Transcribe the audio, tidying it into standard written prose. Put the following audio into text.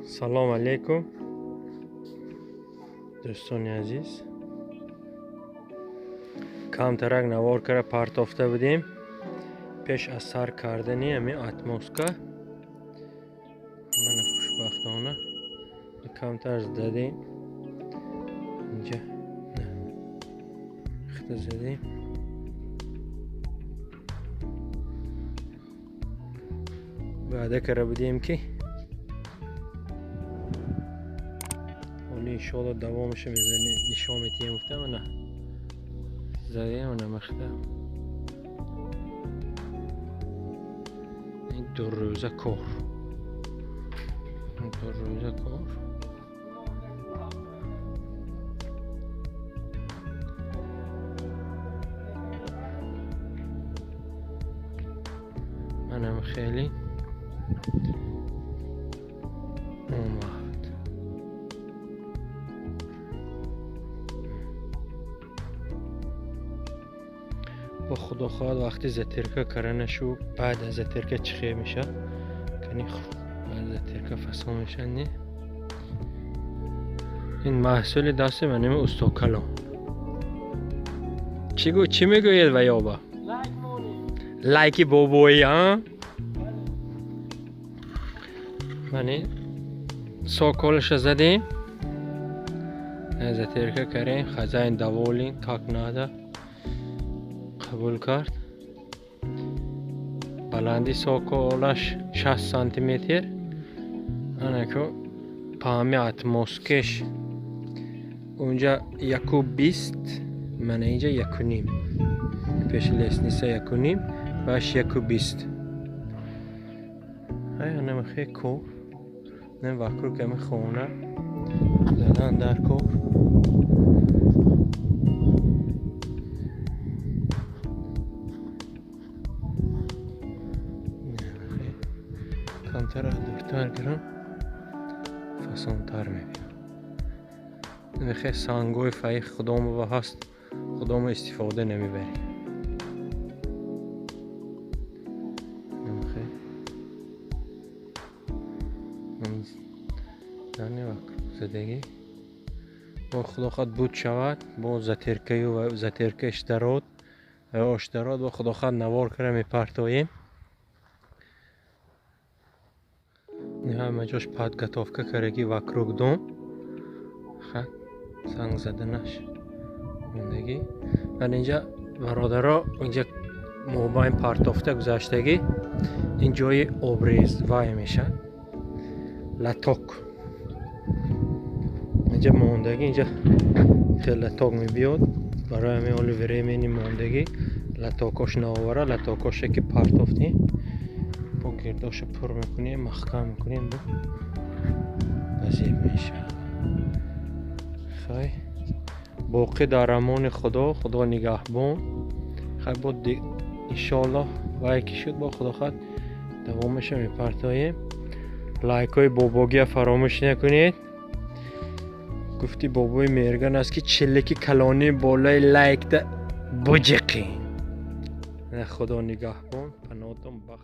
Салом алейкум, дӯстони азиз. Камтарак навор кара партофта будем пеш аз сар кардани ҳамин отмостка. Мана, хушбахтона, камтар задем, инҷа ихта задем. Ваъда кара будем, ки ҳоли иншоалло давомаша нишон метиҳем, гуфтам. Ана, задем, ана махта. Ин 2 рӯза кор, 2 рӯза кор. Манам хеле омад. Бо худо хоҳад, вақти затирка карданашу, баъд аз затирка чӣ хел мешавад, кани баъд затирка фасон мешавад. Не, ин маҳсули дасти маними устокалон. Чӣ чӣ мегӯед ва ёба? Лайки бобоӣ, а мани соколаша задем, затирка карем. Хозяин доволен, как надо қабул кард. Баланди соколаш 60 сантиметр, анаку паҳми отмосткеш унҷа 1,20, мана инҷа 1,5, пеши лестница 1,5, баш 1,20. Анамахе кор не, вокруг ами хона задан дар кор. Камтар дуртар гирам, фасонтар мебинам. Мехе сангои фаи худомо ҳаст, худомо истифода намебарем. Намехе задагӣ. Бо худо хоҳад, буд шавад, бо затиркаю затиркаш дарод, ош дарод, бо худо хоҳад, навор кара мепартоем. Ҳама ҷош подготовка кардаги, вокруг дом хат санг заданаш мондагӣ. Дар инҷа, бародаро, инҷа мобайн партофта гузаштагӣ, ин ҷои обрез вай мешавад, лоток инҷа мондагӣ, инҷа хел лоток мебиёд. Барои ҳамин ҳоли временный мондагӣ, лотокош наовара. Лотокоше ки партофтем, бо гирдоша пур мекунем, маҳкам мекунем, бо вазир мешавад. Хай, боқӣ дар амони Худо, Худо нигаҳбон. Хай, бо иншоаллоҳ, вай ки шуд, бо худо хоҳад, давомаша мепартоем. Лайкҳои бобогия фаромӯш накунед. Гуфти бобои Меҳрган аст, ки чиллики калонии болои лайкда буҷиқӣ. Худо нигаҳбон, паноҳтон ба.